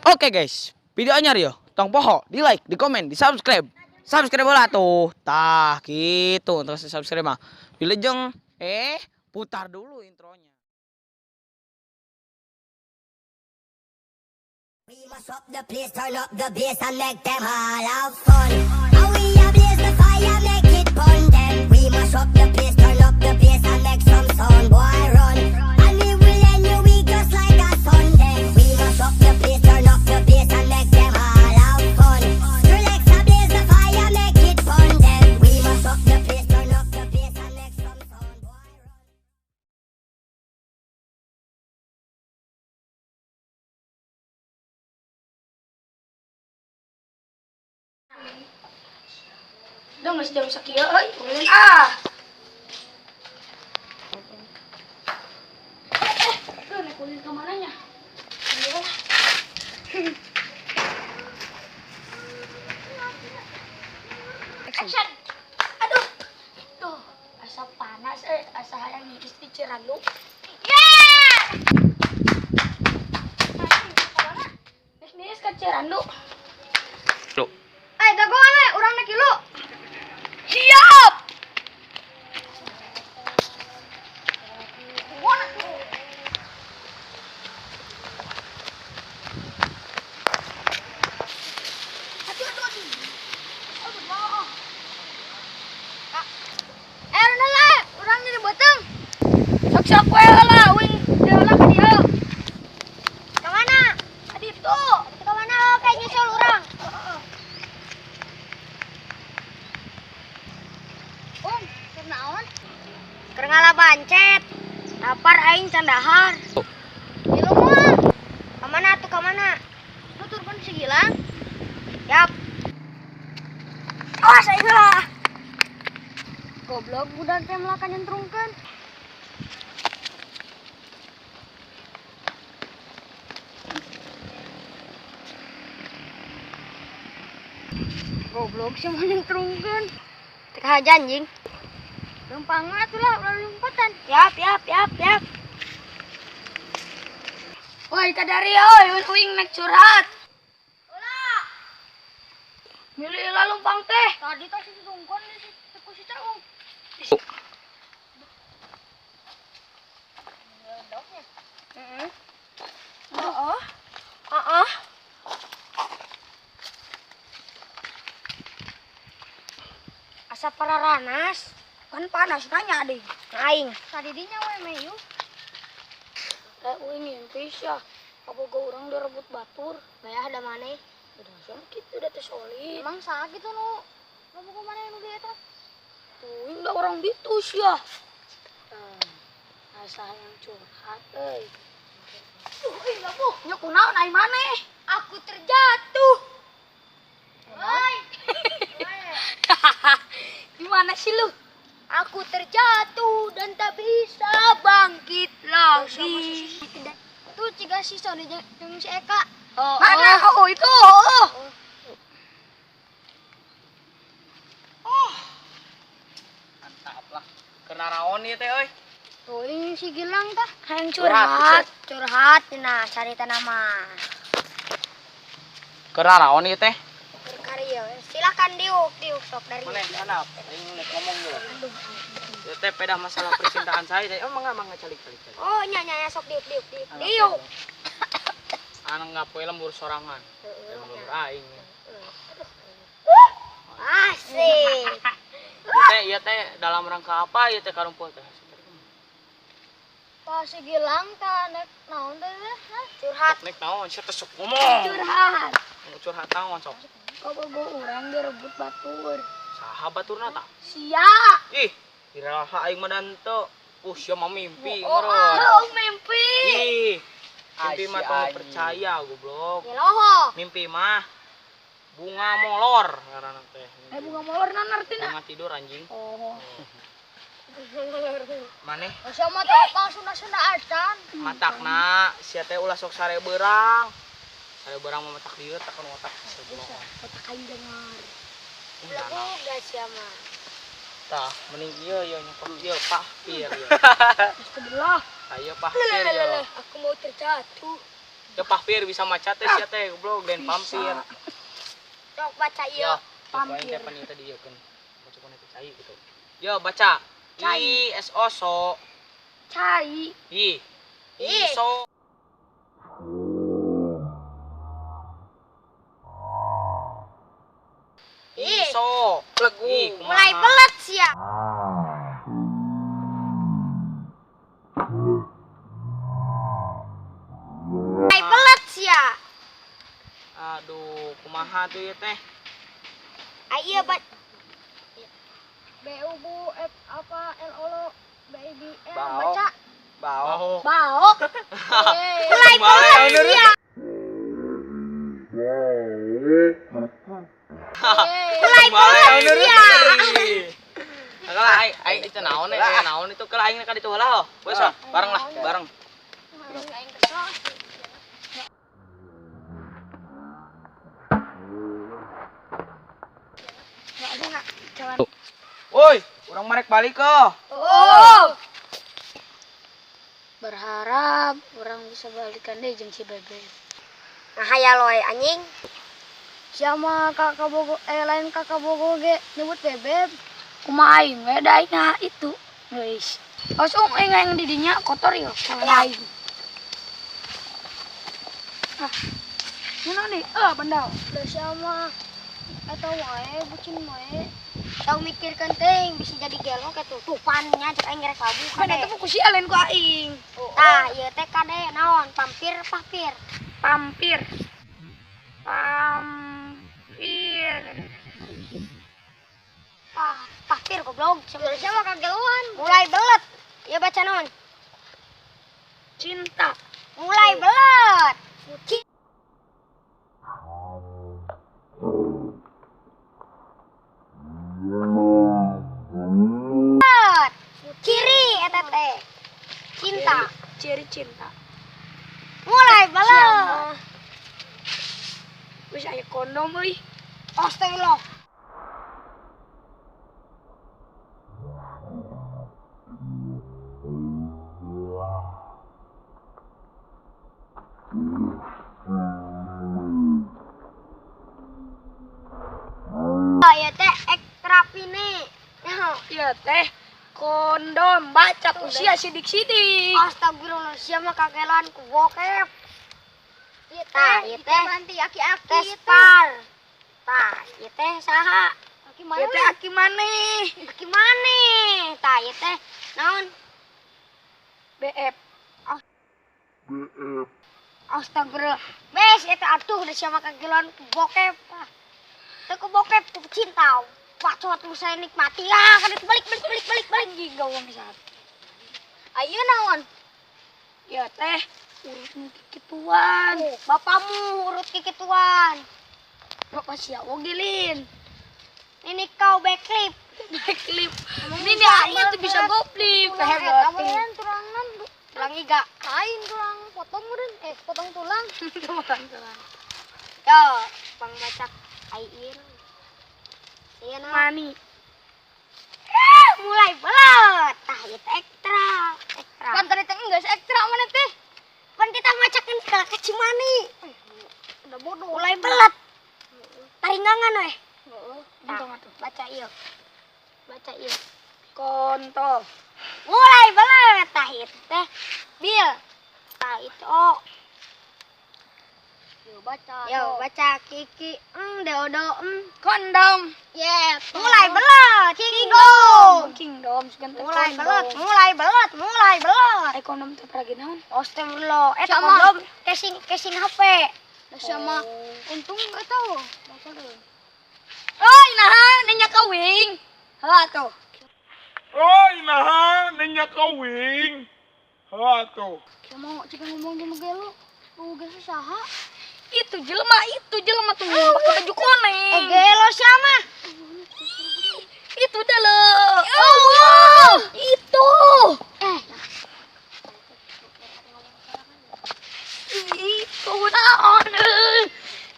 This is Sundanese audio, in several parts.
Oke guys, videonya yo. Tong poho, di like, di komen, di subscribe. Subscribe lah tuh. Tah gitu untuk subscribe mah. Wilujeng putar dulu intronya. We mash up the place, turn up the bass and make them all have fun. And we a blaze the fire, make it pun them. We mash up the place, turn up the bass and make some sound, boy run. And we will end your week just like a Sunday. We mash up the place, turn up the bass and make them all have fun. Relax, a blaze the fire, make it pun them. We mash up the place, turn up the bass and make some sound, boy run. Udah geus jam sakieu euy, ulin ah. Duh, naik ulin ka mana nya? Ayo lah. Action. Aduh. Tuh, asa panas asa hayang ngiis di Cirandu. Yeah! Geus niis ka Cirandu. Lu. Eh, dagoan we, urang naik ilu. Siap. Aduh, aduh, aduh. Aduh, mau. Eh, udah lah, urang jadi beuteung. Sok-sok we lah, uing heula ka dieu. Ka mana? Ka ditu. Ka mana? Oke, nyusul urang. Heeh. Um, keur naon? Keur ngalabancet. Lapar aing can dahar. Milu moal. Ka mana tuh, ka mana? Lu turun si Gilang. Yap. Awas aing lah. Goblok budak teh melakan nyentrungkeun. Goblok sih mau nyentrungkeun. Teu haja anjing. Lempang atuh lah ulah lompatan. Yap, yap, yap, yap. Woi kadari euy, uing nek curhat. Ulah. Milih lah lumpang teh. Tadi teh si tungkon si ku si Caung. Heeh. Heeh. Heeh. Asa pararanas. Kan panas nanya deh. Aing. Tadi dinya we meyu. Eh uing mimpi sia. Kaboga urang direbut batur. Bayah da maneh. Udah sama kitu da teh solid. Emang saha kitu nu ngaboga maneh nu di eta? Tuh, da orang ditu sia. Asa yang curhat euy. Duh, ih labuh. Nya kunaon ai maneh? Aku terjatuh. Woi. Gimana sih lu? Aku terjatuh dan tak bisa bangkit lagi. Tuh ciga si Sony jeung si Eka. Oh, mana? Oh, itu. Oh. Oh. Mantap lah. Kena raon ieu teh euy. Tuh ini si Gilang tah. Hayang Curhat, curhat. Curhat nah carita nama. Kena raon ieu teh. Berkarya. Silakan diuk, diuk sok dari. Mana yang handap? Aing nek ngomong dulu. Ieu teh pedah masalah percintaan saya teh. Oh, mangga mangga calik calik calik. Oh, nya nya nya sok diuk diuk diuk. Diuk. Anak ngapoe lembur sorangan. Lembur aing. Asik. Ieu teh dalam rangka apa ieu teh karumpul teh? Tah si Gilang tah nek naon teh? Hah? Curhat. Nek naon sia teh sok ngomong. Curhat. Curhat naon sok. Kaboga urang direbut batur. Saha baturna tah? Sia. Ih, iraha aing mah dan teu. Sia mah mimpi Oh, meureun. oh, mimpi. Ih. Mimpi mah tong percaya goblok. Nyeloho. Mimpi mah bunga molor ngaranna teh. Eh bunga molor naon artina? Bunga tidur anjing. Oh. Maneh Sama teh apa sunda-sunda acan. matakna sia teh ulah sok sare beurang. Sare beurang mah matak dieu tak kana otak sebelum. Otak aing dengar. Ulah boga sia mah. Tah, mending ieu ieu nyokot ieu pahpir ieu. Astagfirullah. Ayo pahpir ieu. Aku mau terjatuh. Ya pahpir bisa maca teh sia teh goblok dan pampir. Sok baca ieu. Pampir. Teh pan ieu teh dieukeun. Baca itu cai gitu. Yo baca. I S O so. Cai. I. I so. I so. Legu. Mulai belet sia. Mulai belet sia. Aduh, kumaha tuh ieu teh? Ayo bat B U B F apa L O L B I B L baca. Baok. Baok. Mulai belet sia. Mulai belet sia. Kalau aing aing itu naon naon itu kalau aing ka ditu heula ho. Wes bareng lah, bareng. Aing kesel. Woi, urang marek balik kok. Oh. Berharap orang bisa balikan deh jeung si Bebe. Nah, hayal loe anjing. Siapa kakak bogo lain kakak bogo ge nyebut Bebe. Kumaha aing we da aing itu. Geus. Langsung aing aing di dinya kotor yo salah aing. Ah. Mana nih? Ah, benda. Da siapa atau wae bucin wae. Tau mikirkan teh bisa jadi gelo kitu tupannya cek aing rek labu. Kan eta ku si lain ku aing. Tah, ieu teh kade naon? Pampir pahpir. Pampir. Pampir. Ah, pahpir goblok. Sebenarnya mah kageloan. Mulai belet. Ieu baca naon? Cinta. Mulai belet. Ciri eta teh. Cinta, ciri cinta. Mulai belet. Wis aya kondom euy. Astagfirullah. Oh, ieu teh ekstrapine. Ieu teh kondom baca usia sidik-sidik. Astagfirullah, sia mah kagelan ku bokep. Ieu teh, ieu teh nanti aki-aki tespar. Tah, ieu teh saha? Aki maneh. Ieu teh aki maneh. Aki maneh. Tah, ieu teh naon? BF. BF. Astagfirullah. Bes, ieu teh atuh da sia mah kagelan ku bokep. Teu ku bokep ku cinta. Bacot lu saya nikmati lah kan itu balik balik balik balik balik gawang saat. Ayo naon? Ya teh urut kikituan. Oh, bapakmu urut kikituan. Bapak siapa gilin? Ini kau backflip. Backflip. Ini nih aing tuh bisa goflip. Hebat. Tulangan tulang iga. Lain tulang potong meureun. Potong tulang. Potong tulang. Yo, pang bacak aing. Iya, mani. Mulai belet. Tah itu ekstra, ekstra. Pan tadi teh geus ekstra mana teh? Pan kita macakeun ka Cimani. Udah bodoh. Mulai belet. Taringangan weh. Heeh. Baca ieu. Baca ieu. Kontol. Mulai belet. Tah itu teh bil. Tah itu o. Yo baca. Yo baca kiki deodo kondom. Yeah, mulai belet. Kingdom. Kingdom mulai belet, mulai belet, mulai belet. Eh kondom teh paragi naon? Astagfirullah. Eta kondom casing casing HP. Sama untung eta baca dulu. Oi, nah, nanya kawing. Heula atuh. Oi, nah, nanya kawing. Heula atuh. Mau cek ngomong jeung gelo. Lu geus saha? Itu jelema tuh pakai baju kuning. Gelo siapa? Itu dah lo. Allah, itu. Itu naon.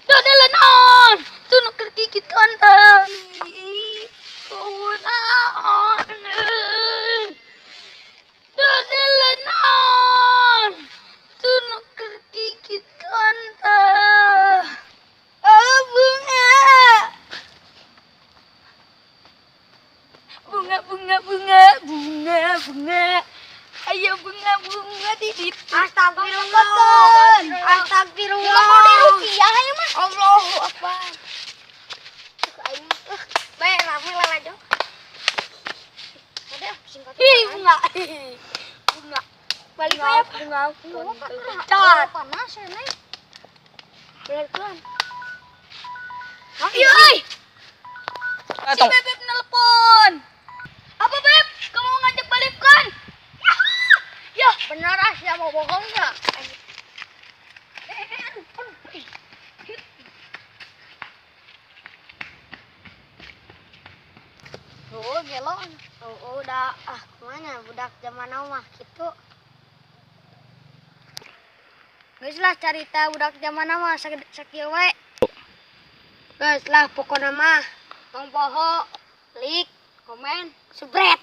Tuh dah lo naon. Tuh nu keur gigit konten. Itu naon. Tuh dah lo naon. Tuh nu keur gigit konten. Astagfirullah. Astagfirullah. Mau dirukiah ayo mah. Allahu Akbar. Aing bae rame lah aja. Ada singkat. Ih, bunga. Bunga. Balik ya. Bunga. Bunga. Panas ya, Neng. Balik. Iya, euy. Si Bebek nelpon. Apa, Beb? Kamu ngajak balik kan? Ya, benar ah, siapa mau bohong ya? Aduh, aduh. Oh, gelo. Oh, udah ah kemana budak zaman now mah gitu. Geus lah carita budak zaman now mah sakieu we. Geus lah pokona mah tong poho, like, komen, subscribe.